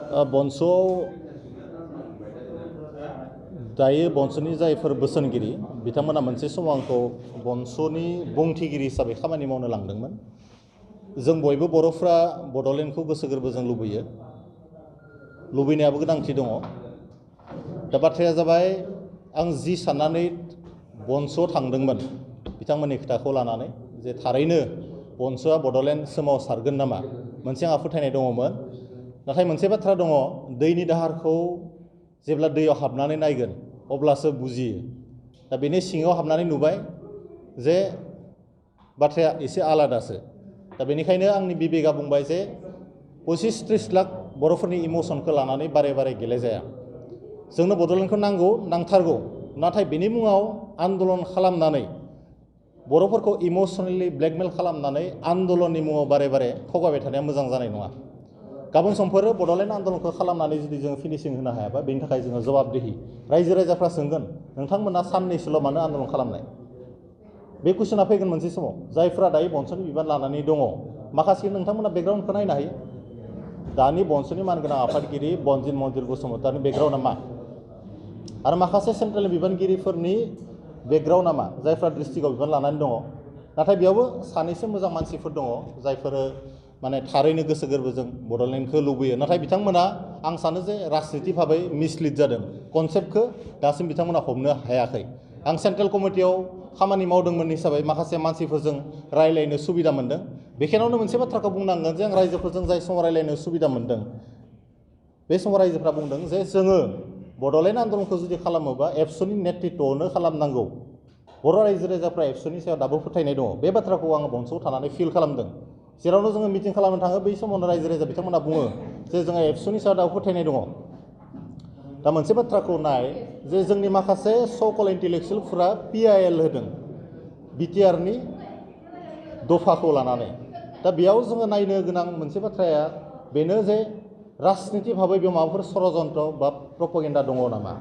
बन्स'आव दायो बन्स'नि जायफोर बोसोनगिरि बिथांमोना मोनसे समाव आंखौ बन्स'नि बुंथिगिरि हिसाबै खामानि मावनो लांदोंमोन। जों बयबो बर'फ्रा बड'लेण्डखौ गोसो गोरबोजों लुबैयो, लुबैनायाबो गोनांथि दङ। दा बाथ्राया जाबाय, आं जि साननानै बन्स'आव थांदोंमोन बिथांमोननि खोथाखौ लानानै जे थारैनो बन्स'आ बड'लेण्ड सोमावसारगोन नामा, मोनसे आंहा फोथायनाय दङमोन। नाथाय मोनसे बाथ्रा दङ, दैनि दाहारखौ जेब्ला दैयाव हाबनानै नायगोन अब्लासो बुजियो। दा बेनि सिङाव हाबनानै नुबाय जे बाथ्राया एसे आलादासो। दा बेनिखायनो आंनि बिबेगा बुंबाय जे 25-30 लाख बर'फोरनि इमोसनखौ लानानै बारे बारे गेलेजाया। जोंनो बड'लेण्डखौ नांगौ, नांथारगौ। नाथाय बेनि मुङाव आन्दलन खालामनानै बर'फोरखौ इमोसनेलि ब्लेकमेल खालामनानै आन्दलननि मुङाव बारे बारे थगायबाय थानाया मोजां जानाय नङा। गाबोन समफोर बड'लेण्ड आन्दलनखौ खालामनानै जुदि जों फिनिशिं होनो हायाबा बेनि थाखाय जोङो जवाबदिहि रायजो राजाफ्रा सोंगोन, नोंथांमोना साननैसोल' मानो आन्दलन खालामनाय? बे कुइसना फैगोन मोनसे समाव। जायफ्रा दायो बन्स'नि बिबान लानानै दङ, माखासे नोंथांमोना बेकग्राउन्डखौ नायनो हायो। दानि बन्स'नि मानगोनां आफादगिरि बनजित मन्जिल बसुमतारिनि बेकग्राउन्डआ मा, आरो माखासे सेन्ट्रेल बिबानगिरिफोरनि बेकग्राउन्डआ मा, जायफ्रा डिस्ट्रिक्टआव बिबान लानानै दङ। नाथाय बेयावबो सानैसो मोजां मानसिफोर दङ जायफोर माने थारैनो गोसो गोरबोजों बड'लेण्डखौ लुबैयो। नाथाय बिथांमोना, आं सानो जे राजनिति भाबै मिसलिड जादों, कनसेप्टखौ दासिम बिथांमोना हमनो हायाखै। आं सेन्ट्रेल कमिटियाव खामानि मावदोंमोन हिसाबै माखासे मानसिफोरजों रायलायनो सुबिदा मोन्दों। बेखिनियावनो मोनसे बाथ्राखौ बुंनांगोन जे आं रायजोफोरजों जाय समाव रायलायनो सुबिदा मोन्दों, बे समाव रायजोफ्रा बुंदों जे जोङो बड'लेण्ड आन्दलनखौ जुदि खालामोबा एबसुनि नेतृत्वआवनो खालामनांगौ। बर' रायजो राजाफ्रा एबसुनि सायाव दाबो फोथायनाय दङ। बे बाथ्राखौ आङो बन्स'आव थानानै फिल खालामदों। जेरावनो जोङो मिटिं खालामनो थाङो बै समावनो रायजो राजा बिथांमोना बुङो जे जोङो एबसुनि सायाव दाबो फोथायनाय दङ। दा मोनसे बाथ्राखौ नाय जे जोंनि माखासे सकल इन्टेलेक्सुयेलफोरा PIL होदों बिटिआरनि दफाखौ लानानै। दा बेयाव जोङो नायनो गोनां मोनसे बाथ्राया बेनो जे राजनिति भाबै बेयाव माबाफोर षड़यन्त्र बा प्रपगेन्डा दङ नामा।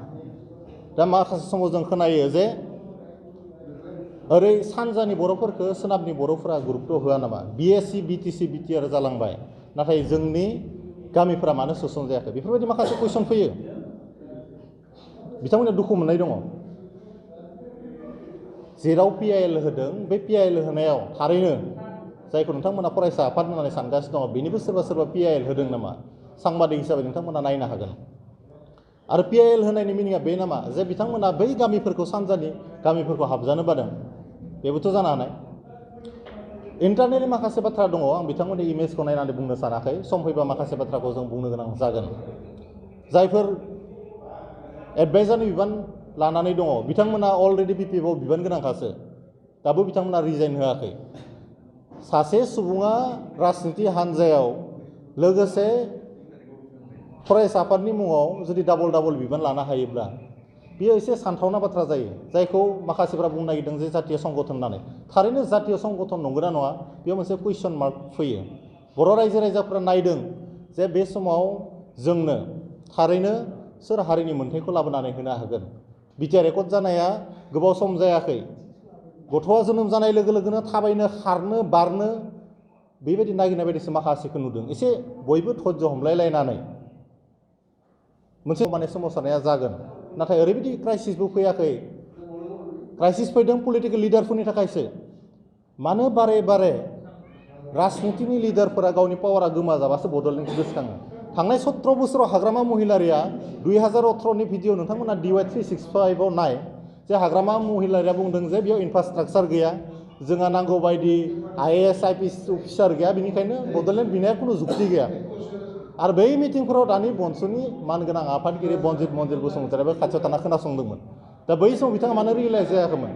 दा माखासे समाव जों खोनायो जे ओरै सानजानि बर'फोरखौ सोनाबनि बर'फोरा गुरुत्व होआ नामा, BSc BTC BTR जालांबाय, नाथाय जोंनि गामिफोरा मानो सोसन जायाखै, बेफोरबायदि माखासे कुइसन फैयो। बिथांमोना दुखु मोननाय दङ। जेराव PIL होदों बे PIL होनायाव थारैनो जायखौ नोंथांमोना फरायसा आफाद होननानै सानगासिनो दङ, बेनिबो सोरबा सोरबा PIL होदों नामा, सांबादिक हिसाबै नोंथांमोना नायनो हागोन। आरो PIL होनायनि मिनिङा बे नामा जे बिथांमोना बै गामिफोरखौ, सानजानि गामिफोरखौ हाबजानो बादों, बेबोथ' जानो हानाय। इन्टारनेटनि माखासे बाथ्रा दङ, आं बिथांमोननि इमेजखौ नायनानै बुंनो सानाखै, सम फैबा माखासे बाथ्राखौ जों बुंनो गोनां जागोन। जायफोर एडभाइजारनि बिबान लानानै दङ बिथांमोना अलरेडि BPFआव बिबान गोनांखासो, दाबो बिथांमोना रिजाइन होआखै। सासे सुबुङा राजनिति हान्जायाव लोगोसे फरायसा आफादनि मुङाव जुदि डाबल बिबान लानो हायोब्ला बेयो एसे सानथावना बाथ्रा जायो। जायखौ माखासेफ्रा बुंनो नागिरदों जे जातीय संगठन होननानै। थारैनो जातीय संगठन नंगौना नङा बेयाव मोनसे कुइसन मार्क फैयो। बर' रायजो राजाफ्रा नायदों जे बे समाव जोंनो थारैनो सोर हारिनि मोन्थायखौ लाबोनानै होनो हागोन। बिटिआर रेकर्ड जानाया गोबाव सम जायाखै। गथ'आ जोनोम जानाय लोगो लोगोनो थाबायनो, खारनो, बारनो बेबायदि नागिरनाय बायदिसो माखासेखौ नुदों। एसे बयबो धैर्य हमलायलायनानै मोनसे माने सोमावसारनाया जागोन। नाथाय ओरैबायदि क्राइसिसबो फैयाखै। क्राइसिस फैदों पलिटिकेल लिडारफोरनि थाखायसो। मानो बारे बारे राजनितिनि लिडारफोरा गावनि पावारा गोमाजाबासो बड'लेण्डखौ गोसोखाङो। थांनाय 17 बोसोराव हाग्रामा महिलारिया 2018नि भिडिअ नोंथांमोना DY 365आव नाय जे हाग्रामा महिलारिया बुंदों जे बेयाव इनफ्रास्ट्राक्चार गैया, जोंहा नांगौ बायदि IAS IPS अफिसार गैया, बेनिखायनो बड'लेण्ड बिनाया खुनु जुक्ति गैया। आरो बै मिटिंफोराव दानि बन्स'नि मानगोनां आफादगिरि बनजित मन्जिल बसुमतारियाबो खाथियाव थाना खोनासंदोंमोन। दा बै समाव बिथाङा मानो रियेलाइज जायाखैमोन?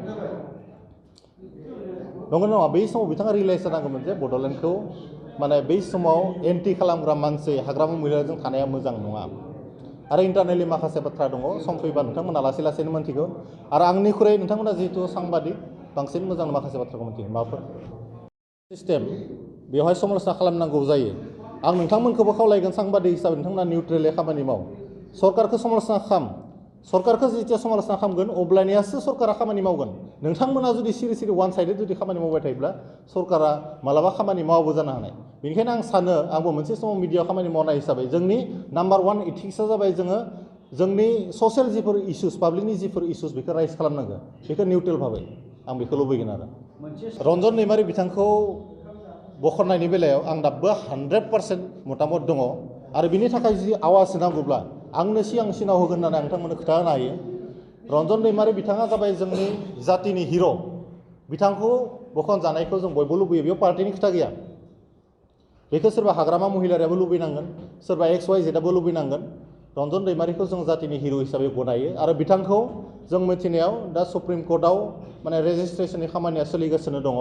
नंगौ नङा? बै समाव बिथाङा रियेलाइज जानांगौमोन जे बड'लेण्डखौ माने बै समाव एन्टि खालामग्रा मानसि हाग्रामा महिलारिजों थानाया मोजां नङा। आरो इन्टारनेलि माखासे बाथ्रा दङ, सम फैबा नोंथांमोना लासै लासैनो मोनथिगौ। आरो आंनिख्रुइ नोंथांमोना जिहेतु सांबादिक बांसिन मोजां माखासे बाथ्राखौ मोनथिगोन। माबाफोर सिस्टेम बेवहाय समालोचना खालामनांगौ जायो। आं नोंथांमोनखौबो खावलायगोन सांबादिक हिसाबै नोंथांमोना निउट्रेलै खामानि माव, सरकारखौ समालोचना खालाम, सरकारखौ जेथिया समालोचना खालामगोन अब्लानियासो सरकारा खामानि मावगोन नोंथांमोना जुदि सिरि सिरि वान साइडेड जुदि खामानि मावबाय थायोब्ला सरकारा मालाबा खामानि मावाबो जानो हानाय बेनिखायनो आं सानो आंबो मोनसे समाव मिडियायाव खामानि मावनाय हिसाबै जोंनि नाम्बार वान इथिक्सआ जाबाय जोङो जोंनि ससियेल जिफोर इस्युस पाब्लिकनि जिफोर इस्युस बेखौ राइज खालामनांगौ बेखौ निउट्रेल भाबै आं बेखौ लुबैगोन आरो रन्जन दैमारि बिथांखौ बख'नायनि बेलायाव आं दाबो 100% मतामत दङ आरो बिनि थाखाय जुदि आवाज होनांगौब्ला आंनो सिगांसिनाव होगोन होननानै आं नोंथांमोननो खोथा होनो हायो रन्जन दैमारि बिथाङा जाबाय जोंनि जातिनि हिर' बिथांखौ बख'जानायखौ जों बयबो लुबैयो बेयाव पार्टिनि खोथा गैया बेखौ सोरबा हाग्रामा महिलारियाबो लुबैनांगोन सोरबा XYZआबो लुबैनांगोन रन्जन दैमारिखौ जों जातिनि हिर' हिसाबै गनायो आरो बिथांखौ जों मिथिनायाव दा सुप्रिम कर्टआव माने रेजिस्ट्रेशननि खामानिया सोलिगासिनो दङ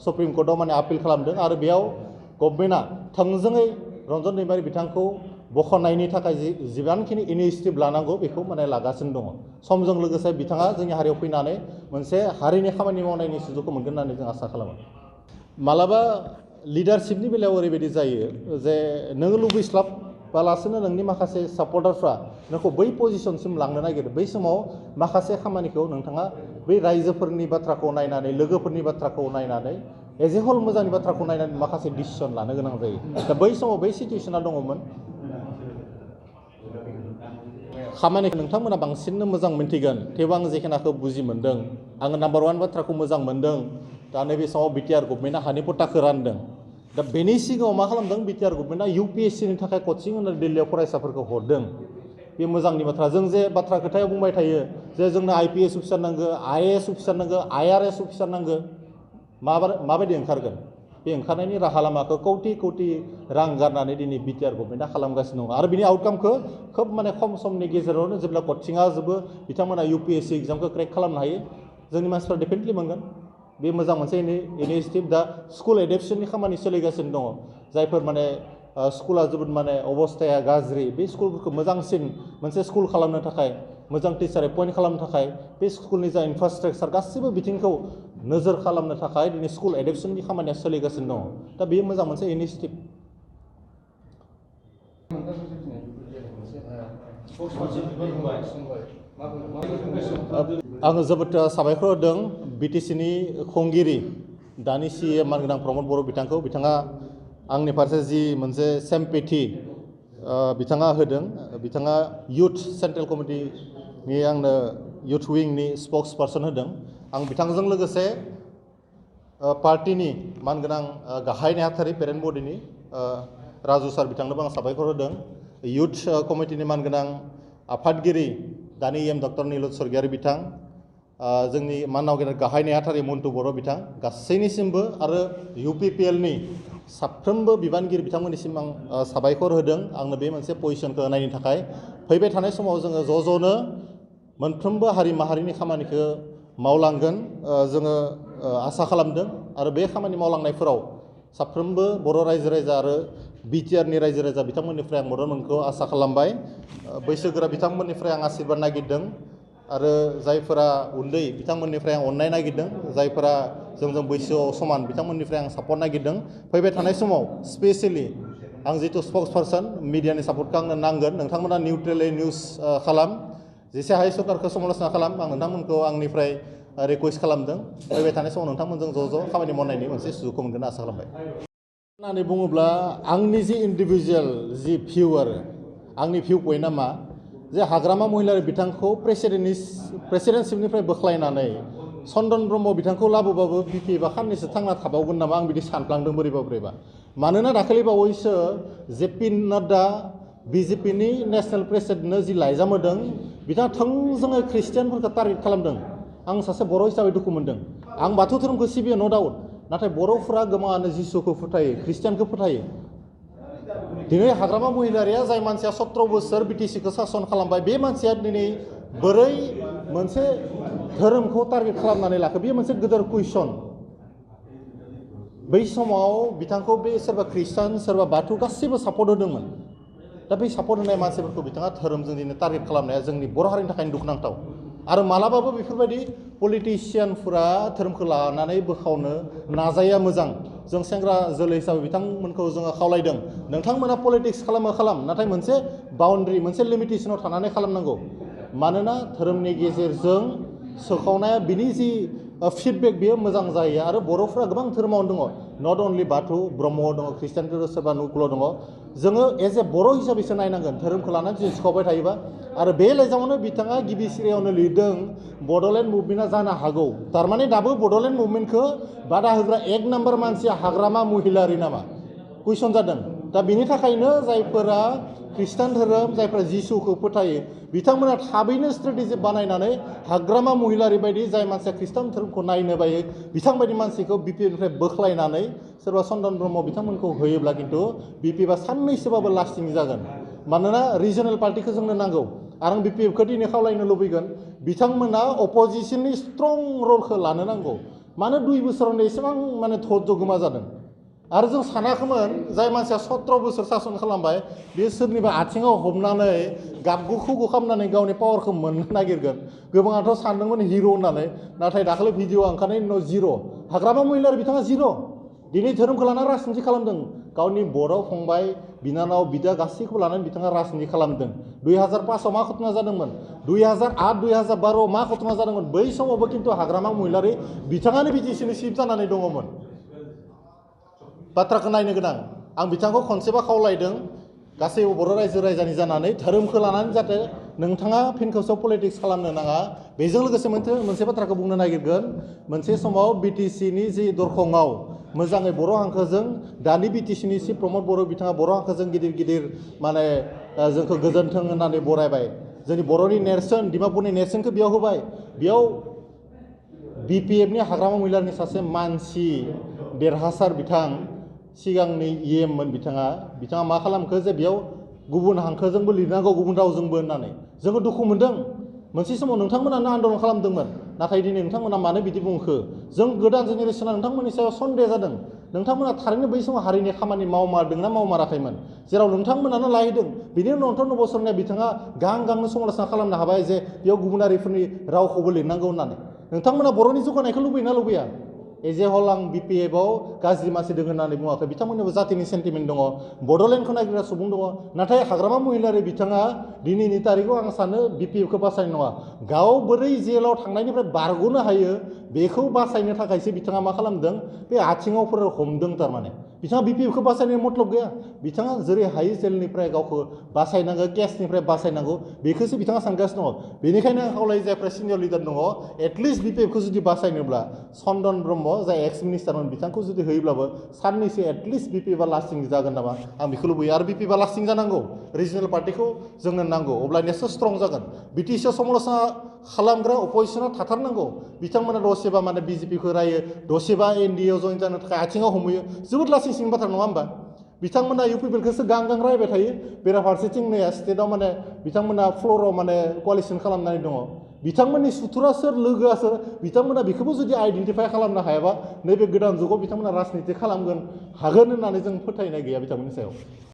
सुप्रिम कर्टआव माने आपिल खालामदों आरो बेयाव गभर्नमेन्टआ थोंजोङै रन्जन दैमारि बिथांखौ बख'नायनि थाखाय जिमानखिनि इनिशिएटिभ लानांगौ बेखौ माने लागासिनो दङ समजों लोगोसे बिथाङा जोंनि हारियाव फैनानै मोनसे हारिनि खामानि मावनायनि सुजुगखौ मोनगोन होननानै जों आसा खालामो मालाबा लिडारशिपनि बेलायाव ओरैबायदि जायो जे नोङो लुबैस्लाबालासिनो नोंनि माखासे सापर्टारफ्रा नोंखौ बै पजिशनसिम लांनो नागिरो बै समाव माखासे खामानिखौ नोंथाङा बै रायजोफोरनि बाथ्राखौ नायनानै लोगोफोरनि बाथ्राखौ नायनानै एज ए हल मोजांनि बाथ्राखौ नायनानै माखासे डिसिसन लानो गोनां जायो दा बै समाव बै सिटुवेसना दङमोन खामानिखौ नोंथांमोना बांसिननो मोजां मिन्थिगोन थेवबो आं जेखिनाखौ बुजि मोन्दों आङो नाम्बार वान बाथ्राखौ मोजां मोन्दों दा नैबे समाव बिटिआर गभर्नमेन्टआ हानि पट्टाखौ रानदों दा बेनि सिगाङाव मा खालामदों बिटिआर गभर्नमेन्टआ UPSCनि थाखाय कचिं होनो दिल्लीयाव फरायसाफोरखौ हरदों बे मोजांनि बाथ्रा जों जे बाथ्रा खोथायाव बुंबाय थायो जे जोंनो IPS अफिसार नांगौ IAS अफिसार नांगौ IRS अफिसार नांगौ माबायदि ओंखारगोन बे ओंखारनायनि राहा लामाखौ कौटि कौटि रां गारनानै दिनै बिटिआर गभर्नमेन्टआ खालामगासिनो दङ आरो बिनि आउटकामखौ खोब माने खम समनि गेजेरावनो जेब्ला कचिंआ जोबो बिथांमोना UPSC एग्जामखौ क्रेक खालामनो हायो जोंनि मानसिफ्रा डेफिनेटलि मोनगोन बे मोजां मोनसे इनिशिएटिभ दा स्कुल एडेप्सननि खामानि सोलिगासिनो दङ जायफोर माने स्कुला जोबोद माने अबस्थाया गाज्रि बे स्कुलफोरखौ मोजांसिन मोनसे स्कुल खालामनो थाखाय मोजां टिचार एपइन्ट खालामनो थाखाय बे स्कुलनि जा इनफ्रास्ट्राक्चार गासिबो बिथिंखौ नोजोर खालामनो थाखाय दिनै स्कुल एडेप्सननि खामानिया सोलिगासिनो दङ दा बेयो मोजां मोनसे इनिशिएटिभ आङो जोबोद साबायखर होदों BTCनि खुंगिरि दानि CA मानगोनां प्रमद बर' बिथाङा आंनि फारसे जि मोनसे सेम्पेथि बिथाङा होदों बिथाङा इयुथ सेन्ट्रेल कमिटिनि आंनो इयुथ विंनि स्पक्स पार्सन होदों आं बिथांजों लोगोसे पार्टिनि मानगोनां गाहाय नेहाथारि पेरेन्ट बडिनि राजु सार बिथांनोबो आं साबायखर होदों इयुथ कमिटिनि मानगोनां आफादगिरि दानि डक्टर नीलत स्वर्गियारि बिथां जोंनि माननाव गेदेर गाहाय नेहाथारि मन्टु बर' बिथां गासैनिसिमबो आरो UPPLनि साफ्रोमबो बिबानगिरि बिथांमोननिसिम आं साबायखर होदों आंनो बे मोनसे पजिशनखौ होनायनि थाखाय फैबाय थानाय समाव जोङो ज'नो मोनफ्रोमबो हारि माहारिनि खामानिखौ मावलांगोन जोङो आसा खालामदों आरो बे खामानि मावलांनायफोराव साफ्रोमबो बर' रायजो राजा आरो बिटिआरनि रायजो राजा बिथांमोननिफ्राय आं मदद मोनखौ आसा खालामबाय बैसोगोरा बिथांमोननिफ्राय आं आशीर्बाद नागिरदों आरो जायफोरा उन्दै बिथांमोननिफ्राय आं अननाय नागिरदों जायफोरा जोंजों बैसोआव समान बिथांमोननिफ्राय आं सापर्ट नागिरदों फैबाय थानाय समाव स्पेसियेलि आं जितु स्पक्स पार्सन मिडियानि सापर्टखौ आंनो नांगोन नोंथांमोना निउट्रेलै निउस खालाम जेसे हायो सरकारखौ समालोचना खालाम आं नोंथांमोनखौ आंनिफ्राय रिकुवेस्ट खालामदों फैबाय थानाय समाव नोंथांमोनजों ज' खामानि मावनायनि मोनसे सुजुगखौ मोनगोन आसा खालामबाय होननानै बुङोब्ला आंनि जि इन्डिभिजुवेल जि भिउ आरो आंनि भिउ पइन्टआ मा जे हाग्रामा महिलारि बिथांखौ प्रेसिडेन्टशिपनिफ्राय बोख्लायनानै चन्दन ब्रह्म बिथांखौ लाबोबाबो बिपि एबा खाननैसो थांना थाबावगोन नामा आं बिदि सानफ्लांदों बोरैबा मानोना दाखालि बावैसो JP नाड्डा BJPनि नेसनेल प्रेसिडेन्टनो जि लाइजाम होदों बिथाङा थोंजोङै ख्रिस्टियानफोरखौ टार्गेट खालामदों आं सासे बर' हिसाबै दुखु मोनदों आं बाथौ धोरोमखौ सिबियो नो डाउट नाथाय बर'फोरा गोबाङानो जिसुखौ फोथायो ख्रिस्टियानखौ फोथायो दिनै हाग्रामा महिलारिया जाय मानसिया 17 बोसोर BTCखौ सासन खालामबाय बे मानसिया दिनै बोरै मोनसे धोरोमखौ टार्गेट खालामनानै लाखो बेयो मोनसे गिदिर कुइसन बै समाव बिथांखौ बे सोरबा ख्रिस्टान सोरबा बाथौ गासैबो सापर्ट होदोंमोन दा बै सापर्ट होनाय मानसिफोरखौ बिथाङा धोरोमजों दिनै टार्गेट खालामनाया जोंनि बर' हारिनि थाखायनो दुखुनांथाव आरो मालाबाबो बेफोरबायदि पलिटिशियानफोरा धोरोमखौ लानानै बोखावनो नाजाया मोजां जों सेंग्रा जोलै हिसाबै बिथांमोनखौ जोङो खावलायदों नोंथांमोना पलिटिक्स खालाम नाथाय मोनसे बाउन्ड्रि मोनसे लिमिटेसनाव थानानै खालामनांगौ मानोना धोरोमनि गेजेरजों सोखावनाया बिनि जि फिडबेक बेयो मोजां जायो आरो बर'फ्रा गोबां धोरोमावनो दङ नट अनलि बाथौ ब्रह्म दङ ख्रिस्टान धोरोम सोरबा नुकुल दङ जोङो एज ए बर' हिसाबैसो नायनांगोन धोरोमखौ लानानै जुदि सिखावबाय थायोबा आरो बे लाइजामावनो बिथाङा गिबि सिरियावनो लिरदों बड'लेण्ड मुभमेन्टआ जानो हागौ थारमाने दाबो बड'लेण्ड मुभमेन्टखौ बादा होग्रा एक नाम्बार मानसिया हाग्रामा महिलारि नामा कुइसन जादों दा बिनि थाखायनो जायफोरा ख्रिस्टान धोरोम जायफोरा जिसुखौ फोथायो बिथांमोना थाबैनो स्ट्रेटेजि बानायनानै हाग्रामा महिलारि बायदि जाय मानसिया ख्रिस्टान धोरोमखौ नायनो बायो बिथांबायदि मानसिखौ बिपिएफनिफ्राय बोख्लायनानै सोरबा चन्दन ब्रह्म बिथांमोनखौ होयोब्ला खिन्थु बिपिएफआ साननैसोबाबो लास्टिं जागोन मानोना रिजनेल पार्टिखौ जोंनो नांगौ आरो आं बिपिएफखौ दिनै खावलायनो लुबैगोन बिथांमोना अपोजिशननि स्ट्रं रलखौ लानो नांगौ मानो 2 बोसोरावनो एसेबां माने धैर्य गोमा जादों आरो जों सानाखैमोन जाय मानसिया 17 बोसोर सासन खालामबाय बे सोरनिबा आथिङाव हमनानै गाबगुखौ खालामनानै गावनि पावारखौ मोननो नागिरगोन गोबाङाथ' सानदोंमोन हिर' होननानै नाथाय दाखालि भिडिअ ओंखारनायनि उनाव जिर' हाग्रामा महिलारि बिथाङा जिर' दिनै धोरोमखौ लानानै राजनिति खालामदों गावनि बर' फंबाय बिनानाव बिदा गासैखौबो लानानै बिथाङा राजनिति खालामदों 2005आव मा घटना जादोंमोन 2008 2012 मा घटना जादोंमोन बै समावबो खिन्थु हाग्रामा महिलारि बिथाङानो बिटिसिनि चिफ जानानै दङमोन बाथ्राखौ नायनो गोनां आं बिथांखौ खनसेबा खावलायदों गासैबो बर' रायजो राजानि जानानै धोरोमखौ लानानै जाहाथे नोंथाङा फिनखौसो पलिटिक्स खालामनो नाङा बेजों लोगोसे मोनसे बाथ्राखौ बुंनो नागिरगोन मोनसे समाव बिटिसिनि जि दरखङाव मोजाङै बर' हांखोजों दानि बिटिसिनि चिफ प्रमद बर' बिथाङा बर' हांखोजों गिदिर गिदिर माने जोंखौ गोजोन्थों होननानै बरायबाय जोंनि बर'नि नेरसोन डिमापुरनि नेरसोनखौ बेयाव होबाय बेयाव बिपिएफनि हाग्रामा महिलारिनि सासे मानसि देरहासार बिथां सिगांनि इएममोन बिथाङा मा खालामखो जे बेयाव गुबुन हांखोजोंबो लिरनांगौ गुबुन रावजोंबो होननानै जोङो दुखु मोनदों मोनसे समाव नोंथांमोनानो आन्दलन खालामदोंमोन नाथाय दिनै नोंथांमोना मानो बिदि बुंखो जों गोदान जेनेरेसना नोंथांमोननि सायाव सन्देह जादों नोंथांमोना थारैनो बै समाव हारिनि खामानि मावमारदोंना मावमाराखैमोन जेराव नोंथांमोनानो लाहैदों बिनि उनाव 59 बोसोरनि बिथाङा गांनो समालोचना खालामनो हाबाय जे बेयाव गुबुनारिफोरनि रावखौबो लिरनांगौ होननानै नोंथांमोना बर'नि जौगानायखौ लुबैना लुबैया एज ए हल आं बिपिएफआव गाज्रि मानसि दङ होननानै बुङाखै बिथांमोननिबो जातिनि सेन्टिमेन्ट दङ बड'लेण्डखौ नागिरग्रा सुबुं दङ नाथाय हाग्रामा महिलारि बिथाङा दिनैनि तारिखआव आं सानो बिपिएफखौ बासायनाय नङा गाव बोरै जेलाव थांनायनिफ्राय बारग'नो हायो बेखौ बासायनो थाखायसो बिथाङा मा खालामदों बे आथिङावफोर हमदों थारमाने बिथाङा बिपिएफखौ बासायनायनि मतलब गैया बिथाङा जेरै हायो जेलनिफ्राय गावखौ बासायनांगौ केसनिफ्राय बासायनांगौ बेखौसो बिथाङा सानगासिनो दङ बेनिखायनो आं खावलायो जायफ्रा सिनियर लिडार दङ एटलिस्ट बिपिएफखौ जुदि बासायनोब्ला चन्दन ब्रह्म जाय एक्स मिनिस्टारमोन बिथांखौ जुदि होयोब्लाबो साननैसो एटलिस्ट बिपिएफआ लास्टिं जागोन नामा आं बेखौ लुबैयो आरो बिपिएफआ लास्टिं जानांगौ रिजनेल पार्टिखौ जोंनो नांगौ अब्लानियासो स्ट्रं जागोन बिटिसिआव समालोचना खालामग्रा अपोजिसना थाथारनांगौ बिथांमोना दसेबा माने बिजेपिखौ रायो दसेबा एनडिएआव जइन जानो थाखाय आथिङाव हमहैयो जोबोद लासिं सिं बाथ्रा नङा होमबा बिथांमोना इउ पिपिएलखौसो गां रायबाय थायो बेराफारसेथिं नै स्टेटआव माने बिथांमोना फ्ल'राव माने क'लिसन खालामनानै दङ बिथांमोननि सुथुरा सोर लोगोआ सोर बिथांमोना बेखौबो जुदि आइडेन्टिफाइ खालामनो हायाबा नैबे गोदान जुगाव बिथांमोना राजनिति खालामगोन हागोन होननानै जों फोथायनाय गैया बिथांमोननि सायाव